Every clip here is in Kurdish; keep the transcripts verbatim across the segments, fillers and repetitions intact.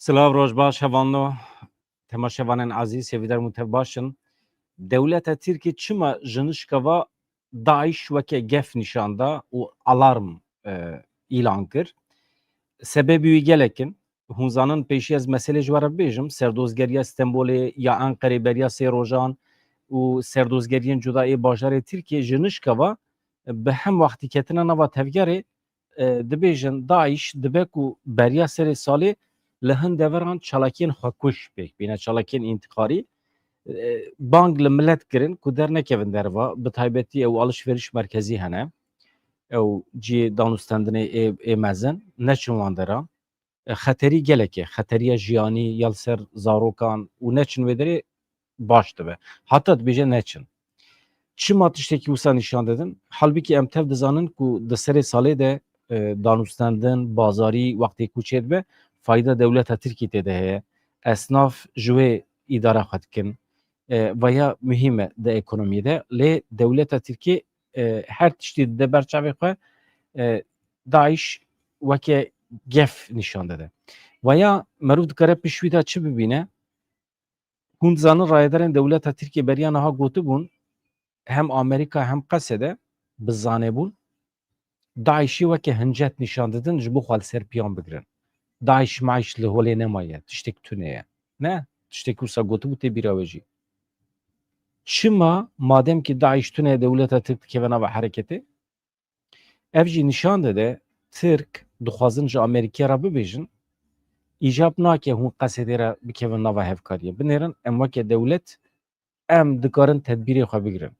Silav, roj baş, hevalno. Temaşevanên ezîz, hêvîdar im tev baş in. Dewleta Tirkî çima ji nişka va DAIŞ weke gef nîşan da û alarm, e, îlan kir? Sebebê wî gelek in. Hûn zanin, pêşî ez meselê ji we re bibêjim. Serdozgeriya Stenbolê ya Enqerê beriya sê rojan û serdozgeriyên cuda ê bajarê Tirkiyê ji nişka va bi hem wextî ketine nava tevgerê, e, dibêjin, DAIŞ dibe ku beriya serê salê li hin deveran çalakiyên xwekuş pêk bîne, çalakiyên întîxarî, e, bang li milet kirin ku dernekevin derva, bi taybetî ew alişveriş merkezî hene, ew cihê danûstendinê ê, ê mezin, neçin wan deran. E, xeterî gelek e, xeteriya jiyanî ya li ser zarokan û neçin wê derê baş dibe. Heta dibêje neçin. Çima tiştekî wisa nîşan didin? Halbikî em tev dizanin ku di serê salê de, e, danûstendin, bazarî wextê ku çêdibe, fayda dewleta Tirkî tê de heye. Esnaf ji wê îdara xwe dikin. E, vaya muhîm e di ekonomiyê de. Lê dewleta Tirkî, e, her tiştî dide ber çavê xwe, e, DAIŞ weke gef nîşan dide. Vaya meriv dikare pişt wî de çi bibîne? Hûn dizanin, rayedarên dewleta Tirkiyê beriya niha gotibûn, hem Amerîka hem Qesede bi zanebûn DAIŞî weke hincet nîşan didin ji bo xwe li ser piyan bigirin. DAIŞ maîş li holê nemaye, tiştek tune ye. Ne, tiştek wisa gotibû tê bîra we jî. Çima, madem ki DAIŞ tune ye, dewleta Tirk dikeve nava hereketê? Ev jî nîşan dide, Tirk dixwazin ji Amerîkê re bibêjin, îcab nake hûn Qesedê re bikevin nava hevkariyê. Binêrin, em weke dewlet, em dikarin tedbîrê xwe bigirin.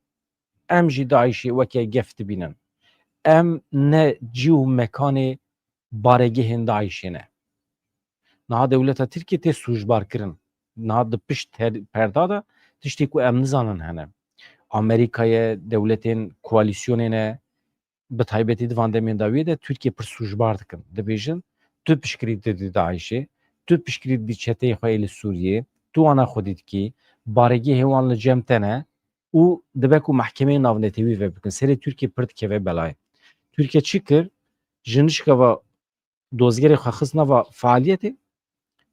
Em jî DAIŞê weke gef dibînin. Em ne cî û mekanê baregehên DAIŞê ne. Niha dewleta Tirkiyê tê sûcbar kirin. Niha di pişt ter-, perda de tiştê ku em nizanin hene. Amerîka ye, dewletên koalîsyonê ne, bi taybetî di van demên dawiyê de Tirkiye pir sûcbar dikin. Dibêjin, tu piştgirî didî DAIŞê, tu piştgirî didî çeteyê xwe yê li Sûriyê, tu wana xwedî dikî, baregehê wan li cem te ne û dibe ku mehkemeyê navnetewî vebikin. Serê Tirkiye pir dikeve belayê. Tirkiye çi kir? Ji nişka va dozgerê xwe xist nava fealiyetê,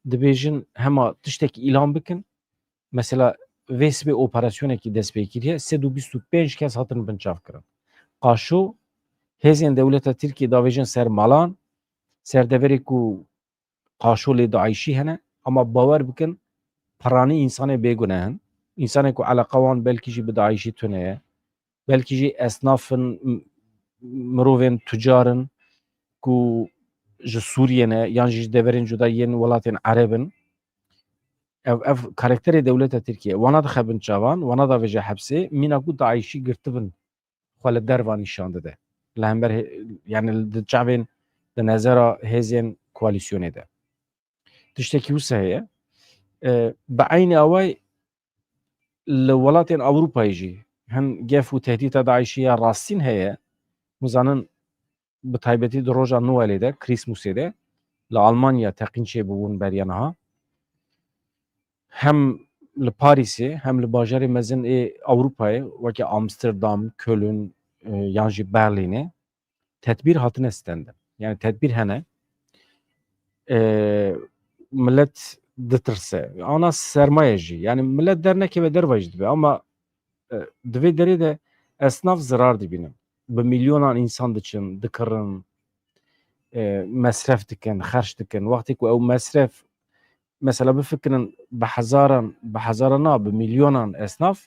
dibêjin hema tiştekî îlan bikin. Mesela vê sibê operasyonekî dest pê kiriye, sed û bîst û pênc kes hatin binçavkirin. Qaşo, hêzên dewleta Tirkiyê davêjin ser malan, ser deverê ku qaşo lê DAIŞî hene, ama bawer bikin, piranî însanê bêgune hin. Însanê ku eleqa wan belkî jî bi DAIŞî tune ye. Belkî jî esnaf in, m-, mirovên tucar in ku ji Sûriyê ne yan jî ji deverên cuda yên welatên Ereb in. Ev, ev karakterê dewleta Tirkiyê. Wana dixe bin çavan, wana davêje hepsê, mîna ku DAIŞî girtibin xwe li derva nîşan dide. Li hember hê-, yani di çavên, di nezera hêzên koalîsyonê de. Tiştekî wisa heye. E, bi eynî awayî li welatên Ewropayê jî hin gef û tehdîta DAIŞê ya rastîn heye. Hûn zanin, bi taybetî di roja Noelê de, Krîsmusê de, li Almanya teqîn çêbûbûn beriya niha. Hem li Parîsê, hem li bajarê mezin ê Ewropayê, weke Amsterdam, Köln, e, yan jî Berlînê, tedbîr hatine stendin. Yani tedbîr hene. E, millet ditirse. Ana sermaye jî. Yani millet dernekeve derva jî dibe. Ama, e, di vê derê de esnaf zirar dibînin. Bi milyonan însan diçin, dikirin, e, mesref dikin, xerç dikin. Wextê ku ew mesref, mesela bifikirin, bi hezaran, bi hezaran na, bi milyonan esnaf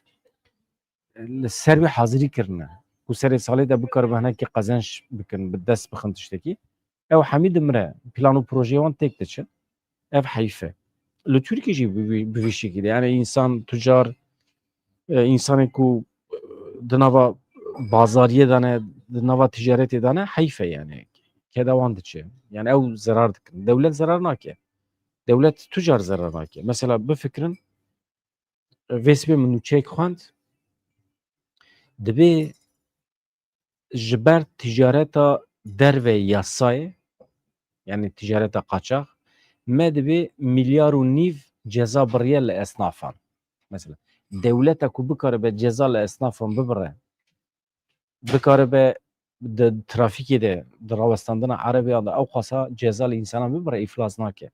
li ser wê hazirî kirine. Ku serê salê de bikaribe hinekî qezenç bikin, bi dest bixin tiştekî. Ew hemî dimire, plan û projeyê wan têk diçin. Ev heyf e. Li Tirkiyê jî bi vî, bi vî şekilde. Yani însan, tucar, e, însanên ku, e, di nava bazariyê de ne, di nava ticaretê de ne, heyf e yani. Keda wan diçe. Yani ew zerar dikin. Dewlet zerar nake. Dewlet tucar zerar nake. Mesela bifikirin, vê sibê min nûçeyek xwend, dibê ji ber ticareta derve yasayê, yani ticareta qaçax, me dibê milyar û nîv ceza biriye li esnafan. Mesela, dewleta ku bikaribe ceza li esnafan bibire, bikaribe di trafîkê de, di rawestandina erebeyan de ew qasa ceza li însanan bibire, îflas nake.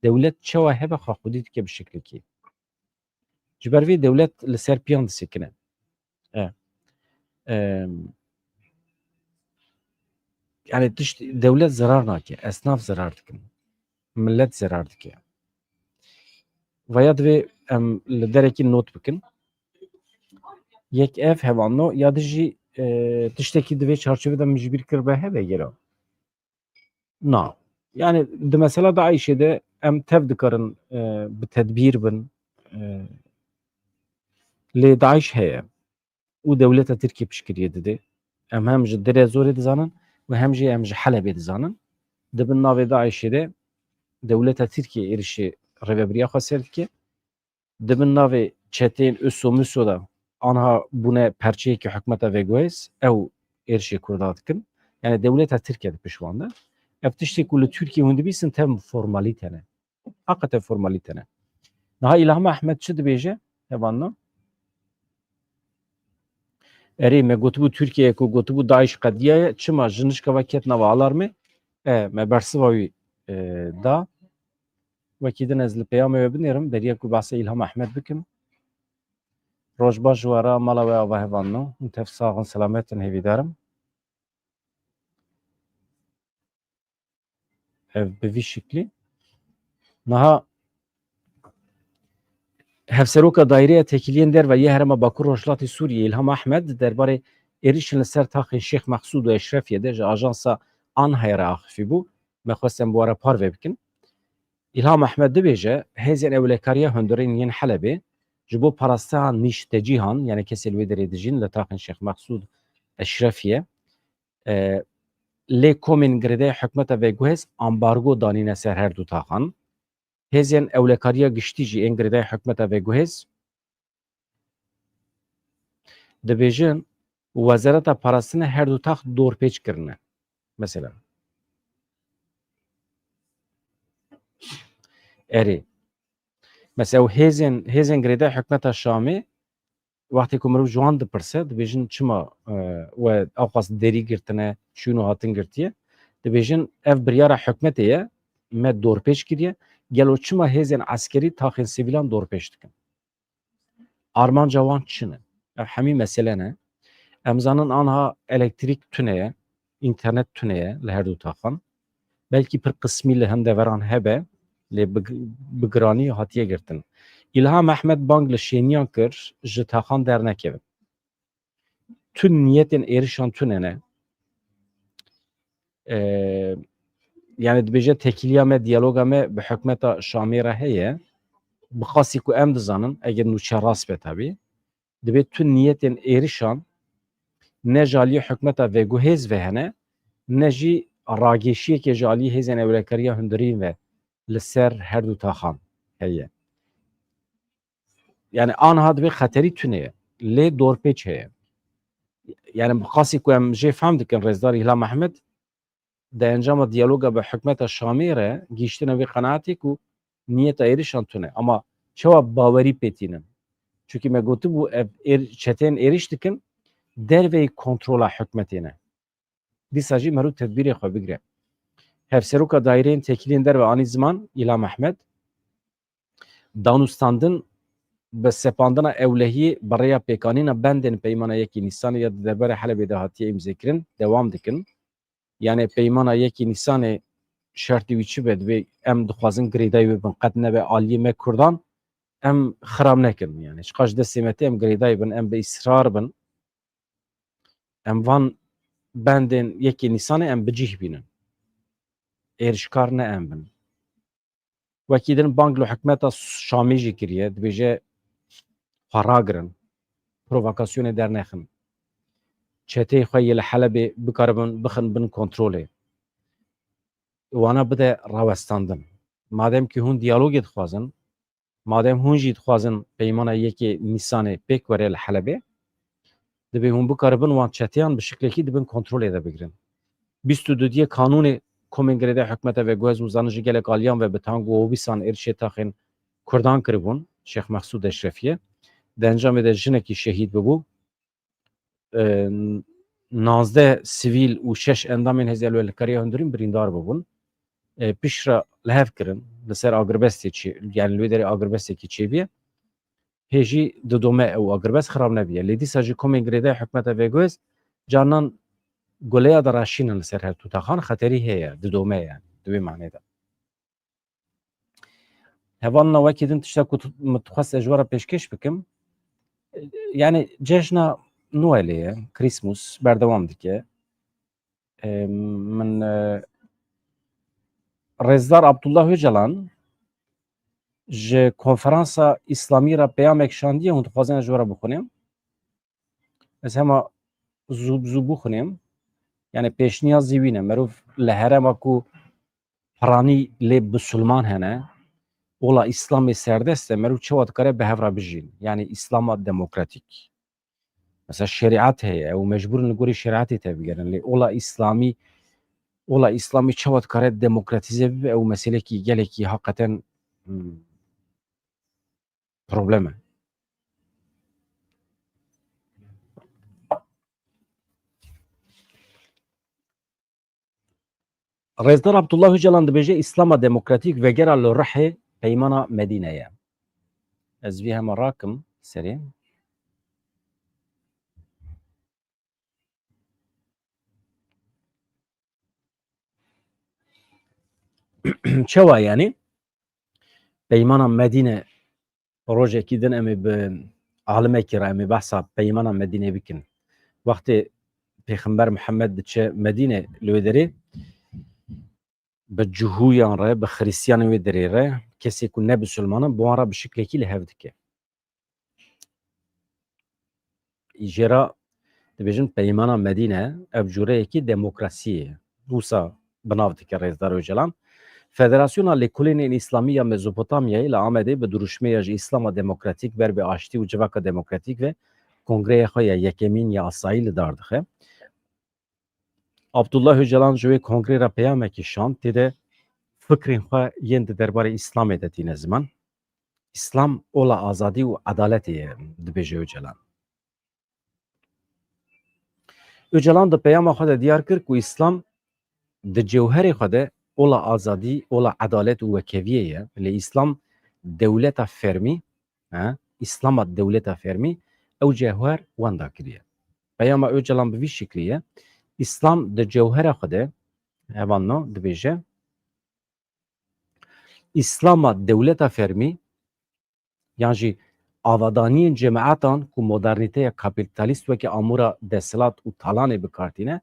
Dewlet çawa hebe xwe xwedî dike bi şeklekî. Ji ber vê dewlet li ser piyan disekine. E, e, yani tişt dewlet zerar nake, esnaf zerar dikin, millet zerar dike. Vaya divê em li derekî not bikin. Yek ev hevalno ya di jî, e, tiştekî di vê çarçovê de min ji bîr kir be hebe gelo. Na. Yani di mesela DAIŞê de em tev dikarin, e, bi tedbîr bin. E, lê DAIŞ heye û dewleta Tirkiyê piştgiriyê dide. Em hem ji dilê zorê dizanin û hem jî em ji Helebê dizanin. Di bin navê DAIŞê de dewleta Tirkiyê êrişê rêvebiriya xwe ser dike. Di bin navê çeteyên Uso Muso de anha bûne perçeyekî hikûmeta veguhêz, ew êrişê Kurda dikin. Yani dewleta Tirkiye di pişt wan de. Ev tiştê ku li Tirkiye hûn dibîsin tev formalîte ne. Heqeten formalîte ne. Niha Îlham Ehmed çi dibêje? Hevalno. Erê, me gotibû Tirkiye ku gotibû DAIŞ qediya ye, çima ji nişka ve ket nava alarmê? E, me bersiva wî, e, da. Wekî din ez li peyamê we binêrim, beriya ku behsa Îlham Ehmed bikim. Roj baş ji we re, mala we ava hevalno. Hûn tev sax in, selamet in, hêvîdar im. Ev bi vî şiklî. Niha Hevseroka Daîreya Têkiliyên Derve yê Herêma Bakur Rojhilatê Sûriyê Îlham Ehmed derbarê êrişên li ser taxên Şêx Mexsûd û Eşrefiyê de ji ajansa ANHA'yê re axifî bû. Me xwest em bi we re parve bikin. Îlham Ehmed dibêje, hêzên ewlekariya hundirîn yên Helebê ji bo parastina nîştecîhan, yani kesê li wê derê dijîn li taxên Şêx Mexsûd Eşrefiyê, e, lê komên girêdayî hikûmeta veguhêz ambargo danîne ser her du taxan. Hêzên ewlekariya giştî jî ên girêdayî hikûmeta veguhêz dibêjin, wezareta parastinê her du tax dorpêç kirine. Mesela. Erê. Mesela hêzên, hêzên girêdayî hikûmeta Şamê wextê ku mirov ji wan dipirse, dibêjin, çima, e, we ewqas derî girtine, çûn û hatin girtiye? Dibêjin, ev biryara hikûmetê ye, me dorpêç kiriye. Gelo çima hêzên eskerî taxên sivîlan dorpêç dikin? Armanca wan çi ne? Ev hemî mesele ne. Em zanin anha elektrîk tune ye, înternet tune ye li her du taxan. Belkî pir qismî li hin deveran hebe, lê bi, bi giranî hatiye girtin. Îlham Ehmed bang li şêniyan kir, ji taxan dernekevin. Tu niyetên êrişan tune ne. E, yani dibêje têkiliya me, diyaloga me bi hikûmeta Şamê re heye. Bi qasî ku em dizanin, eger nûçe rast be tabî, dibê tu niyetên êrişan ne ji aliyê hikûmeta veguhêz ve hene, ne jî ragêşiyekê ji aliyê hêzên ewlekariya hundirîn ve li ser her du taxan heye. Yani anha dibê xeterî tune ye, lê dorpêç heye. Yani bi qasî ku em jê fehm dikin, Rêzdar Îlham Ehmed, di encama diyaloga bi hikûmeta Şamê re gihîştine vê qenaetê ku niyeta êrişan tune. Ama çawa bawerî pê tînin? Çunkî me gotibû ev êr-, çeteyên êriş dikin derveyî kontrola hikûmetê ne. Dîsa jî meriv tedbîrê xwe bigire. Hevseroka Daîreyên Têkiliyên Derve anî ziman, Îlham Ehmed, danûstandin bi sepandina ewlehiyê bi rêya pêkanîna bendên Peymana Yekê Nîsanê ya di derbarê Helebê de hatiye îmzekirin, dewam dikin. Yani Peymana Yekê Nîsanê şertê wî çi be? Dibê em dixwazin girêdayî wê bin, qet nebe aliyê me Kurdan, em xirab nekin. Yani çiqas ji destê me tê, em girêdayî bin, em bi îsrar bin. Em van bendên Yekê Nîsanê em bi cih bînin. Êrişkar ne em bin. Wekî din bang li hikûmeta Şamê jî kiriye, dibêje xwe ragirin, provokasyonê dernexin. Çeteyê xwe yê li Helebê bikaribin bixin bin kontrolê. Wana bide rawestandin. Madem ki hûn diyalogê dixwazin, madem hûn jî dixwazin Peymana Yekê Nîsanê pêk were li Helebê, dibê hûn bikaribin wan çeteyan bi şiklekî di bin kontrolê de bigirin. Bîst û dudiyê kanûnê komên girêdayî hikûmeta veguhêz û zanin ji gelek aliyan ve bi tang û obîsan êrişê taxên Kurdan kiribûn, Şêx Mexsûd Eşrefiyê. Di encamê de jinekî şehîd bibû. E, nazdeh sivîl û şeş endamên Hêzên Ewlekariya Hundirîn birîndar bibûn. E, piştre li hev kirin, li ser agirbestê çê, yani li wê derê agirbestekî çêbûye. Hê jî didome ew agirbest xirab nebiye. Lê dîsa jî komên girêdayî hikûmeta vêguhêz carinan goleya diraşînin li ser her du taxan, xeterî heye, didome yani, di wê manê de. Hevalina wekî din tişta ku tu-, min dixwest ez ji we re pêşkêş bikim. Yani cejna Noelê ye, Krîsmus berdewam dike. Em, min, e, Rêzdar Abdullah Öcalan ji Konferansa Îslamî re peyamek şandiye, hûn dixwazin ez ji we re bixwînim. Ez hema zû bi zû bixwînim. Yani pêşniyaz jî wî ne. Merov li herêma ku piranî lê bisilman hene, ola Îslamê serdest e, merov çawa dikare bi hev re bijîn? Yani Îslama demokratîk. Mesela şerîet heye, ew mecbûr in li gorî şerîetê tevgerin. Lê ola Îslamî, ola Îslamî çawa dikare demokratîze bibe, ew meselekî gelekî heqeten, hmm, problem e. Rêzdar Abdullah Öcalan dibêje, Îslama demokratîk vegera li ruhê peymana Medîne ye. Ez vî hema rakim serê. Çawa yani? Peymana Medîne, rojekî din em ê bi alimekî re em ê behsa peymana Medînê bikin. Wextê Pêxember Mihemed diçe Medînê, li wê derê bi cihûyan re, bi xirîstiyanên wê derê re, kesê ku ne bisilman in, bi wan re bi şiklekî li hev dike. Jê re dibêjin peymana Medîne, ev cûreyekî demokrasiyê ye. Wisa bi nav dike Rêzdar Ocalan. Federasyona Lêkolînên Îslamî ya Mezopotamyayê li Amedê bi dirûşmeya ji Îslama Demokratîk ber bi aştî û civaka demokratîk ve kongreya xwe ya yekemîn ya asayî li dar dixe. Abdullah Öcalan ji wê kongrê re peyamekî şand, tê de fikrên xwe yên di derbarê Îslamê de tîne ziman. Îslam ola azadî û edaletê ye, dibêje Ocalan. Ocalan di peyama xwe de diyar kir ku Îslam di cewherê xwe de ola azadî, ola edalet û wekeviyê ye. Lê Îslam dewleta fermî, he, Îslama dewleta fermî ew cewher wenda kiriye. Peyama Ocalan bi vî şiklî ye. Îslam di cewhera xwe de, hevalno, dibêje, Îslama dewleta fermî, yan jî avadaniyên cemaetan ku modernîteya kapîtalîst weke amûra desthilat û talanê bi kar tîne,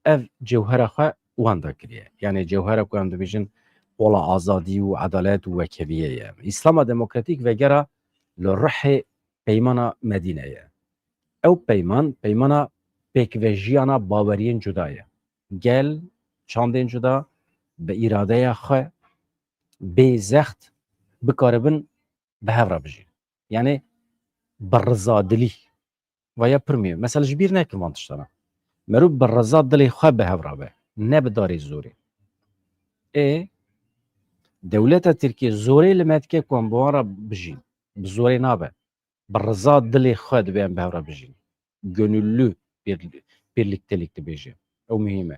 ev cewhera xwe wenda kiriye. Yani cewhera ku em dibêjin ola azadî û edalet û wekeviyê ye. Îslama demokratîk vegera li ruhê peymana Medîne ye. Ew peyman, peymana pêkvejiyana baweriyên cuda ye. Gel, çandên cuda, bi îradeya xwe, bê zext, bikaribin bi hev re bijîn. Yani bi rizadilî. Vaya pir mî. Mesela ji bîr nekin van tiştana. Merû bi riza dilê xwe bi hev re be. Ne bi darê zorê. Ê, dewleta Tirkiye zorê li me dike ku em bi wan re bijîn. Bi zorê nabe. Bi riza dilê xwe dibe em bi hev re bijîn. Gönüllü bir, birliktelik dibêje. Ew muhîm e.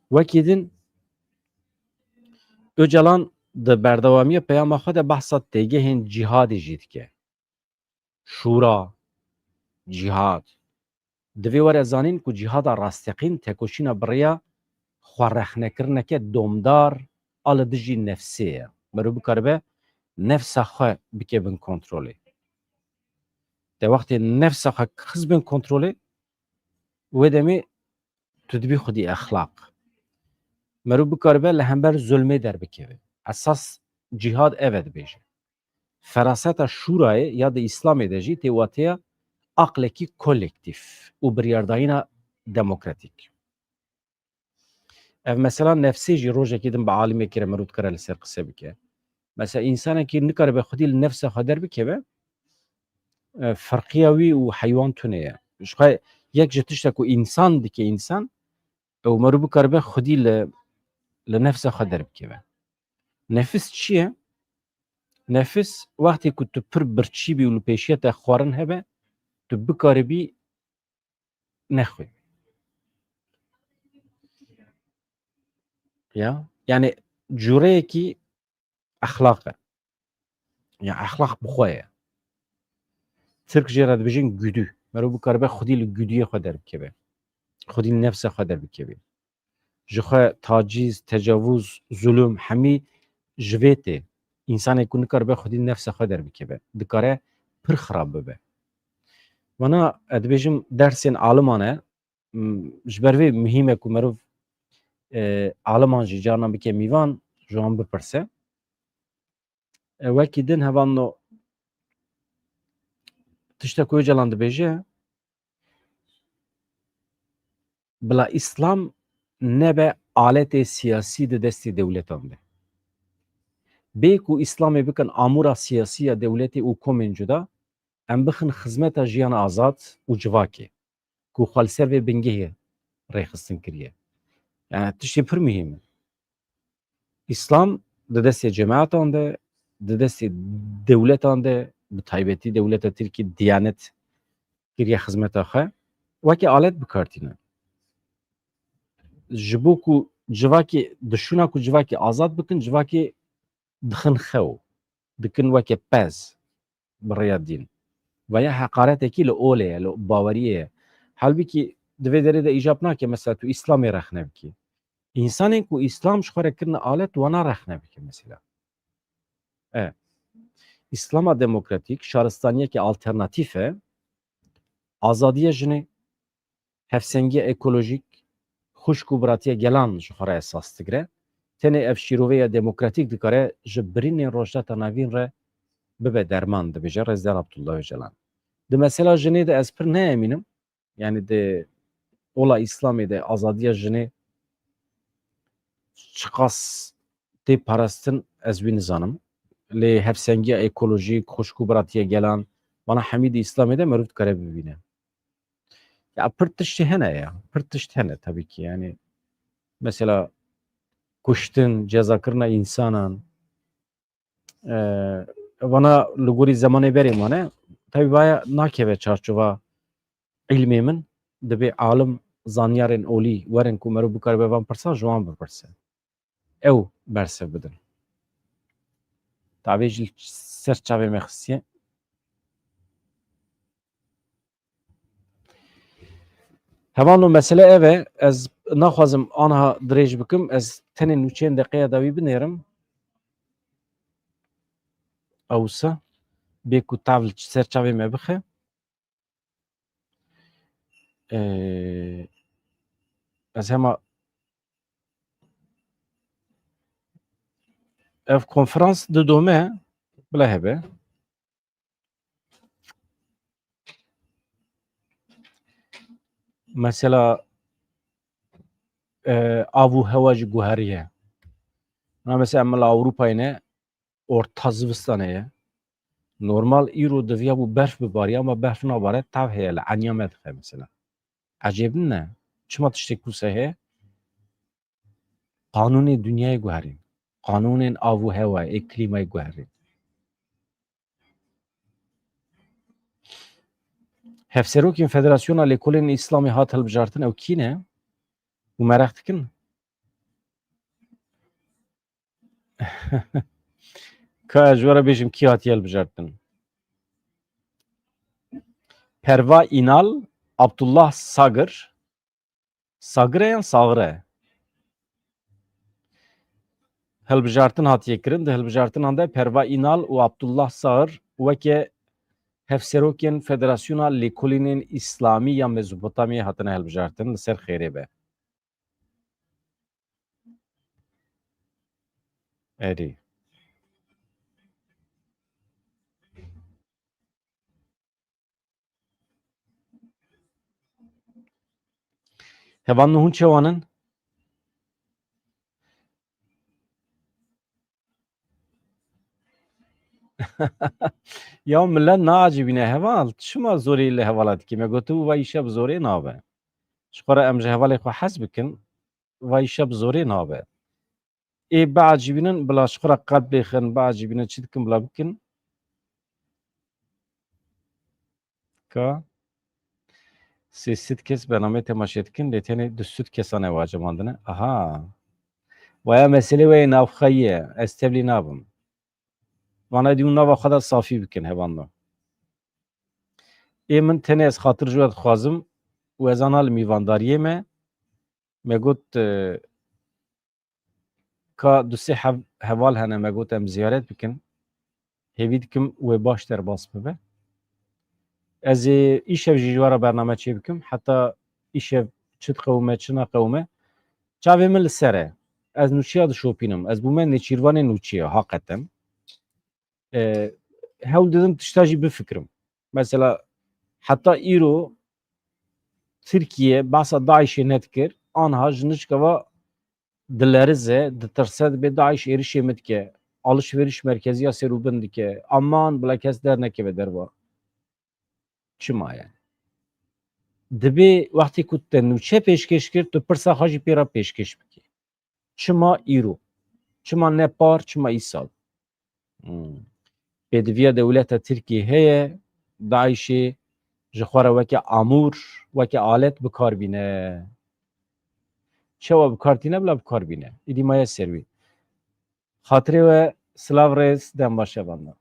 Wekî din Ocalan di berdewamiya peyama xwe de behsa têgehên cîhadê jî dike. Şûra, cîhad. Divê were zanîn ku cîhada rasteqîn tekoşîna bi rêya xwerexnekirineke domdar a li dijî nefsê ye. Merû bikaribe nefsa xwe bike bin kontrolê. Te wextê nefsa xwe xist bin kontrolê, wê demê tu dibî xwedî exlaq. Merû bikaribe li hember zulmê derbikeve. Esas cîhad ev e dibêje. Feraseta şûrayê ya di Îslamê de jî tê wateya aqlekî kolektîf û biryardayîna demokratîk. Ev mesela nefsê jî rojekî din bi alimekî re merû dikare li ser qise bike. Mesela însanekî nikaribe xwedî li nefsa xwe derbikeve, e, ferqiya wî û heywan tune ye. Ji xwe yek ji tişta ku însan dike însan, ew merû bikaribe xwedî li, li nefsa xwe derbikeve. Nefis çi ye? Nefis wextê ku tu pir birçî bî û li pêşiya te xwarin hebe, tu bikaribî nexwî. Ya, Yani cureyekî exlaq e. Ya exlaq bi xwe ye. Tirk jê re dibêjin güdü. Merov bikaribe xwedî li güdüyê xwe derbikeve. Xwedî li nefse xwe derbikeve. Ji xwe tacîz, tecavûz, zulm, hemî ji vê tê. Însanê ku nikaribe xwedî li nefse xwe derbikeve. Dikare pir xirab bibe. Wana, ez dibêjim dersên aliman e. M-, ji ber vê muhîm e ku merov, e, aliman jî carna bike mîvan, ji wan bipirse. E, wekî din hevalno tiştek ku Ocalan dibêje, bila Îslam nebe aletê siyasî di destê dewletan de. Bê ku Îslamê bikin amûra siyasî ya dewletê û komên cuda, em bixin xizmeta jiyana azad û civakê ku xwe li ser vê bingehê rêxistin kiriye. Yani tiştê pir muhîm e. Îslam di destê cemaetan de, di destê dewletan de, bi taybetî dewleta Tirkî Diyanet kiriye xizmeta xwe, weke alet bi kar tîne. Ji bo ku civakê, di şûna ku civakê azad bikin, civakê dixin xew, dikin weke pez bi rêya dîn. Veya heqaretekî li olê ye, li baweriyê ye. Halbikî di vê derê de îcab nake, mesela tu Îslamê rexne bikî. Însanên ku Îslam ji xwe re kirine alet, wana rexne bike mesela. E, Îslama demokratîk, şaristaniyeke alternatîf e, azadiya jinê, hevsengiya ekolojîk, xwişk û biratiya gelan ji xwe re esas digire. Tenê ev şîroveya demokratîk dikare ji birînên Rojhilata Navîn re bibe derman, dibêje Rêzdar Abdullah Ocalan. Di mesela jinê de ez pir neyemînim. Yani di ola Îslamê de azadiya jinê çiqas tê parastin ez wî nizanim. Lê hevsengiya ekolojîk, xwişk û biratiya gelan, bana hemî di Îslamê de merov dikare bibîne. Ya pir tiştî hene ya. Pir tişt hene tabii ki yani. Mesela kuştin, cezakirina insanan, e, vana li gorî zemanê berê mane. Tabii vaya nakeve çarçova îlmê min. Dibê alim, zanyarên olî werin ku merov bikaribe van pirsan ji wan bipirse. Ew bersev bidin. Tavê jî li ser çavê me xistiye. Hevalno, mesele ev e, ez naxwazim aniha dirêj bikim, ez tenê nûçeyên deqeya dawî binêrim. Ewsa bê ku tav li ser çavê me bixe. Ee, ez hema ev konferans didome, bila hebe. Mesela, e, av û hewa jî guheriye. Na mesela em li Ewropayê ne, orta zivistanê ye. Normal îro diviya bû berf bibariye ama berf nabare, tav heye, li eniya me dixe mesela. Ecêb nine. Çima tiştê kuse heye? Qanûnê dinyayê guherîn. Qanûnên av û hewa, ê klîmayê guherîn. Hevserokên Federasyona Lêkolên Îslamê hat hilbijartin, ew kî ne? Û meraq dikin? Ka ez ji we re bêjim kî hatiye hilbijartin? Perva Înal, Abdullah Sagir, Sagir e yan Saxir e? Hilbijartin hatiye kirin. Di hilbijartinan de Perva Înal û Abdullah Saxir weke hevserokên Federasyona Lêkolînên Îslamî ya Mezopotamyayê hatine hilbijartin. Li ser xêrê be. Erê. Hevalno, hûn çawan in? Ya millet naecibîne heval, çima zorê li hevala dikî? Me gotibû va îşe bi zorê nabe. Ji xwe re em ji hevalê xwe hez bikin, va îşe bi zorê nabe. Ê biecibînin, bila ji xwe re qelb lêxin, biecibînin, çi dikin bila bikin? Ka sê sed kes bernameyê temaşe dikin, lê tenê du sed kesan ew acemandine. Aha. Waya meselê we yê navxweyî ye. Ez tevlî nabim. Vana dî hûn nava xwe de safî bikin, hevando. Ê min tenê ez xatir ji we dixwazim û ez ana li mîvandariyê me. Me got, e, ka du sê hev-, heval hene, me got em ziyaret bikin. Hêvî dikim wê baş derbas bibe. Ez ê îşev jî ji we re bername çê bikim. Heta îşev çi diqewime, çi naqewime. Çavê min li ser e. Ez nûçeya dişopînim. Ez bûme nêçîrvanê nûçeya, haqeten. E, hewl didim tişta jî bifikirim. Mesela heta îro Tirkiye behsa DAIŞê nedikir, anha ji nişkeva dilerize, ditirse, dibê DAIŞ êrişê min dike, alişveriş merkeziya sêr û bin dike, aman bila kes dernekeve derva. Çima yani? Dibê wextê ku te nûçe pêşkêş kir, tu pirsa xwe jî pê re pêşkêş bikî. Çima îro? Çima ne par, çima îsal? Hmm. Pêdiviya dewleta Tirkiyê heye, DAIŞê ji xwe re weke amûr, weke alet bi kar bîne. Çawa bi kar tîne, bila bi kar bîne. Îdî maye ser wî. Xatirê we silav, rêz, dem baş, hevando.